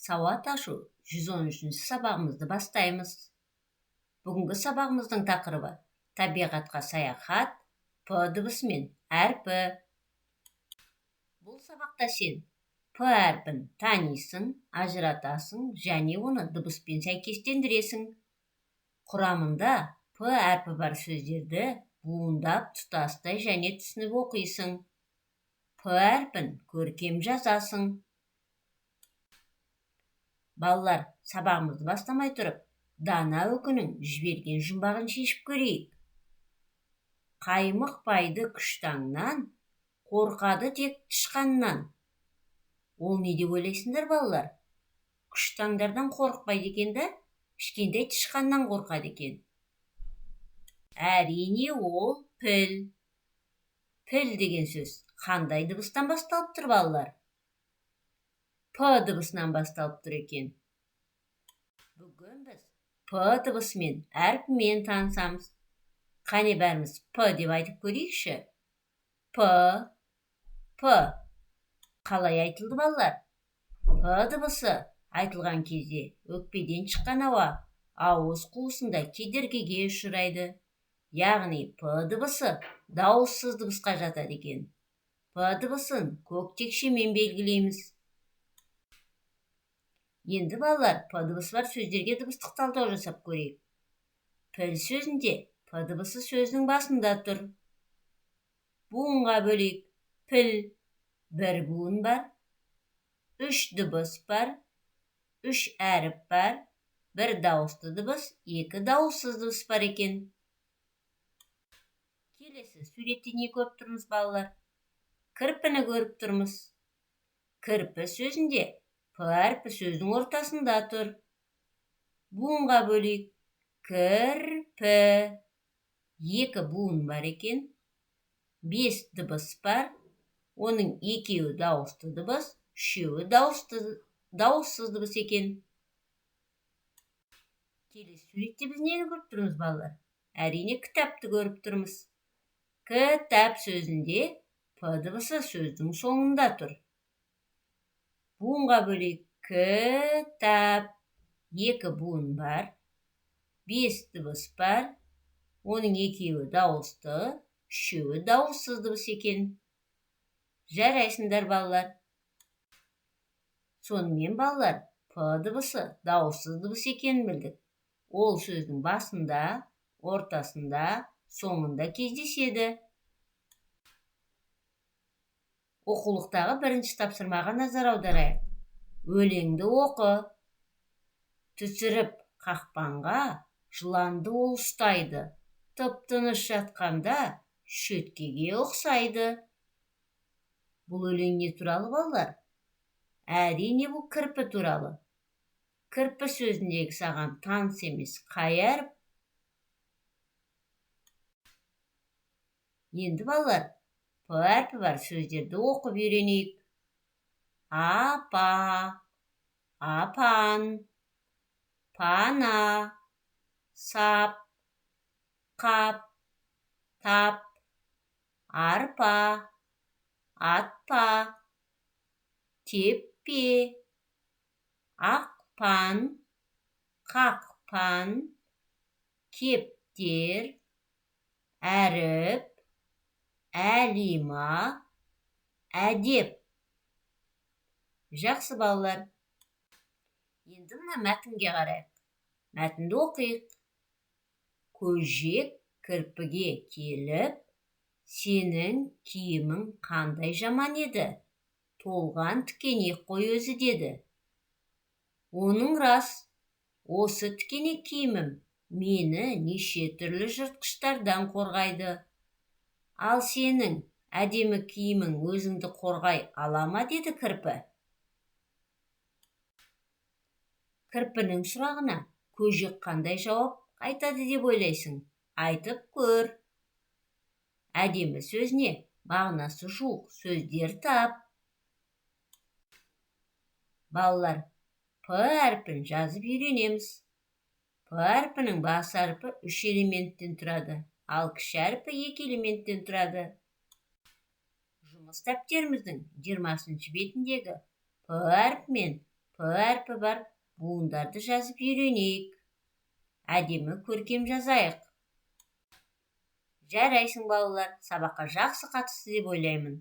Сауат ашу 113 сабағымызды бастаймыз. Бүгінгі сабағымыздың тақырыбы табиғатқа саяхат, П дыбысымен әрпі. Бұл сабақта сен П әрпін танисың, ажыратасың және оны дыбыспен сәйкестендіресің. Құрамында П әрпі бар сөздерді буындап тұтастай және түсініп оқисың. П әрпін көркем жазасың. Балалар, сабағымызды бастамай тұрып, дана үкінің жіберген жұмбағын шешіп көрейік. Қаймықпайды күштаңнан, қорқады тек тышқаннан. Ол не деп ойлайсыңдар, балалар? Күштаңдардан қорықпайды екен да, кішкентай тышқаннан қорқады екен. Әрине, ол піл. Піл деген сөз қандай дыбыстан басталып тұр, балалар? П дыбысынан басталып тұр екен. Бүгін біз П дыбысымен, әрпімен танысамыз. Қане, бәріміз П деп айтып көрейікші. П, П. Қалай айтылды, балалар? П дыбысы айтылған кезде өкпеден шыққан ауа ауыз қуысында кедергіге ұшырайды. Яғни П дыбысы дауыссыз дыбысқа жатады екен. П дыбысын көк текшемен белгілейміз. Енді, балалар, П дыбысы бар сөздерге дыбыстық талдау жасап көрейік. Піл сөзінде П дыбысы сөздің басында тұр. Буынға бөлейік. Піл бір буын бар, 3 дыбыс бар, 3 әріп бар, 1 дауысты дыбыс, 2 дауыссыз дыбыс бар екен. Келесі суретте не көріп тұрмыз, балалар? Кірпіні көріп тұрмыз. Кірпі сөзінде П әрпі сөздің ортасында тұр. Буынға бөлейік. Кірпі. 2 буын бар екен. 5 дыбыс бар. Оның 2-еуі дауысты дыбыс, 3-еуі дауыссыз дыбыс екен. Келесі суретте біз нені көріп тұрмыз, балалар? Әрине, кітапты көріп тұрмыз. Кітап сөзінде П дыбысы сөздің соңында тұр. Буынға бөлейік. Кітап. 2 буын бар, 5 дыбыс бар. Оның 2-еуі дауысты, 3-еуі дауыссыз дыбыс екен. Жарайсыңдар, балалар. Сонымен, балалар, П дыбысы дауыссыз дыбыс екенін білдік. Ол сөздің басында, ортасында, соңында кездеседі. Оқулықтағы бірінші тапсырмаға назар аударайық. Өлеңді оқы. Түсіріп қақпанға жыланды ол ұстайды. Тып-тыныш жатқанда шөткеге ұқсайды. Бұл өлең не туралы, балалар? Әрине, бұл кірпі туралы. Кірпі сөзіндегі саған таныс емес қай әріп? Енді, балалар, П әрпі бар сөздерді оқып үйренейік. Апа, апан, пана, сап, қап, тап, арпа, атпа, теппе, ақпан, қақпан, кептер, әріп, әлима, әдеп. Жақсы, балалар. Енді мына мәтінге қарайық. Мәтінді оқиық. Көжек кірпіге келіп, сенің киімің қандай жаман еді? Толған тікенек қой өзі деді. Оның рас, осы тікенек киімім мені неше түрлі жыртқыштардан қорғайды. Ал сенің әдемі киімің өзіңді қорғай ала ма, деді кірпі. Кірпінің сұрағына көжек қандай жауап айтады деп ойлайсың? Айтып көр. Әдемі сөзіне мағынасы жуық сөздер тап. Балалар, П әрпін жазып үйренеміз. П әрпінің бас әрпі 3 элементтен тұрады, ал кіші әрпі 2 элементтен тұрады. Жұмыс дәптеріміздің 20-бетіндегі П әрпімен П әрпі бар буындарды жазып үйренейік. Әдемі, көркем жазайық. Жарайсың, балалар, сабаққа жақсы қатысты деп ойлаймын.